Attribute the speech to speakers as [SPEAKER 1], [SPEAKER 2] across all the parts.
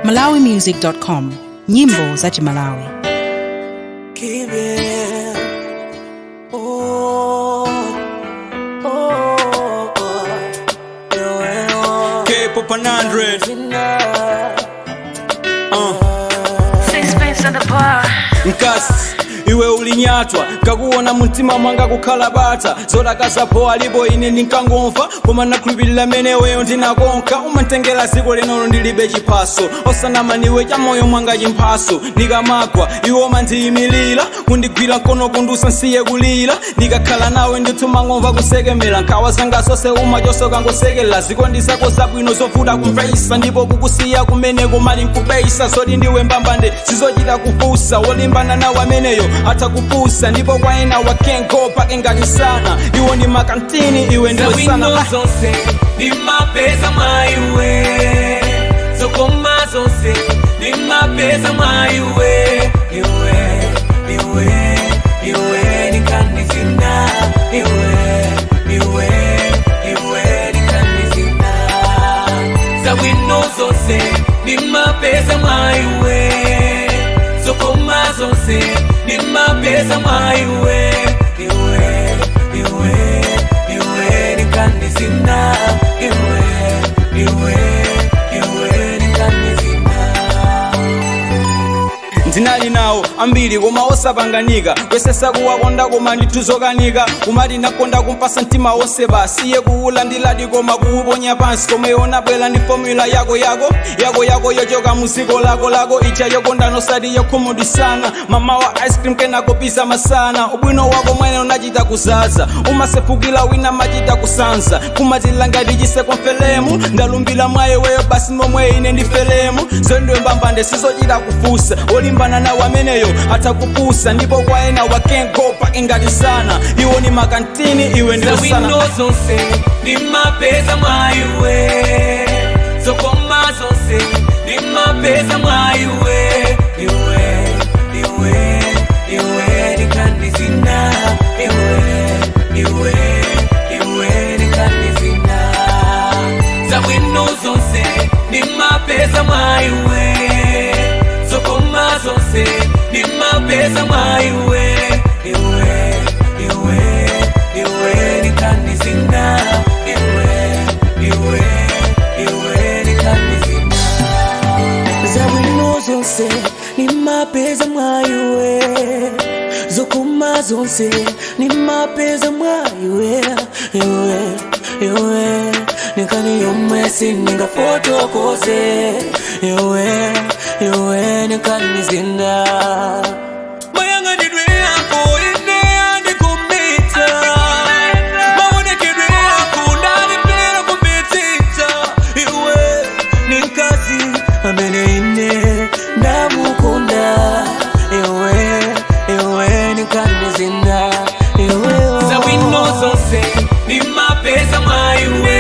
[SPEAKER 1] Malawimusic.com, nyimbo za Chimalawi.
[SPEAKER 2] Keep it. Oh, oh, oh.
[SPEAKER 3] K-pop 100.
[SPEAKER 4] Sixpence on the bar.
[SPEAKER 3] Mkasi iwe ulinyatwa, kakuona mumtima mwanga kukhala bata. Zodakazapo alipo, ine ndinkangomva, koma nakhulupirira meneweyo ndinakonka. Umantengera ziko linolo, ndilibe chiphaso, osanamaniwe cha moyo mwanga chimphaso. Ndikamagwa iwe umandiyimirira, kundigwira mkono, kundusa nsiye kulira. Ndikakhala nawe ndithu mangomva kusekemera, nkhawa zanga zonse umachosoka ngosekela. Zikondi zako zabwino zovuta kumveisa, ndipo kukusiya kumene kumali nkupeisa. Zoti ndiwe mbambande sizochita kupusa, wolimbana nawe ameneyo atha kupusa, ndipo kwa ena wa can't go pake ngati sana. Iwo ndi makantini, iwe ndiwe sana.
[SPEAKER 2] Zabwino zonse ndimapeza mwa iwe, zokoma zonse ndimapeza mwa iwe. Iwe, iwe, iwe nikanizina. Iwe, iwe, iwe nikanizina. Zabwino zonse ndimapeza mwa iwe, zokoma zonse ndimapeza mwa iwe. Iwe, iwe, iwe nikanizina. Iwe, iwe, iwe nikanizina.
[SPEAKER 3] Ndinali nawo ambiri koma osapanganika, kwesesa kuwakonda koma ndithu zokanika. Kumati nakonda kumpasa mtima wonse basi, iye kuwulandiladi koma kuwuponya pansi. Koma iwe unabwera ndi formula yako yako yako yako, yochoka muziko lako lako ija yokonda nosati yokhumudisana. Mama wa ice cream kenako pizza masana. Ubwino wako mwene unachita kuzaza, umasefukira wina machita kusanza, kumazilanga chiseko mfelemu. Ndalumbira mwa iweyo basi, momwe ine ndifelemu. Zondiwe mbambande sizochita kufusa, olimbana nawo ameneyo atha kupusa, ndipo kwa ena wa can't go pake ngati sana. Iwo ni makantini, iwe ndiwe sana.
[SPEAKER 2] Zabwino zonse ndimapeza mwa iwe, zokoma zonse ndimapeza mwa iwe. Iwe, iwe, iwe nikanizina. Iwe, iwe, iwe nikanizina. Zabwino zonse ndimapeza mwa iwe, zokoma zonse ndimapeza mwa iwe. Iwe, iwe, iwe nikanizina. Iwe, iwe, iwe nikanizina.
[SPEAKER 5] Zabwino zonse nimapeza mwa iwe, zokoma zonse nimapeza mwa iwe. Iwe, iwe nikani yomwe siningafotokoze. Iwe, iwe nikanizinda.
[SPEAKER 2] Mayang'anidwe yako ine andikumita, maonekedwe yako ndalipera kumbetita. Iwe
[SPEAKER 5] ni mkazi amene ine ndamukunda. Iwe, iwe nikanizinda. Iwe.
[SPEAKER 2] Zabwino zonse ndimapeza mwa iwe,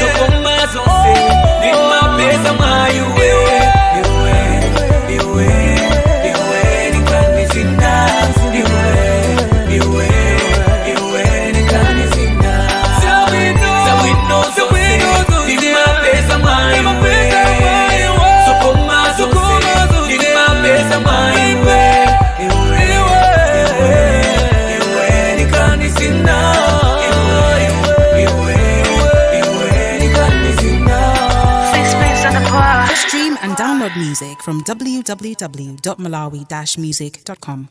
[SPEAKER 2] zokoma zonse ndimapeza mwa iwe. Iwe, iwe, iwe nikanizina. Iwe, iwe, iwe nikanizina. Zabwino zonse ndimapeza mwa iwe, zokoma zonse ndimapeza mwa iwe. Iwe, iwe, iwe nikanizina. Iwe, iwe, iwe nikanizina.
[SPEAKER 4] Sixpence on the bar.
[SPEAKER 1] Stream and download music from www.malawi-music.com.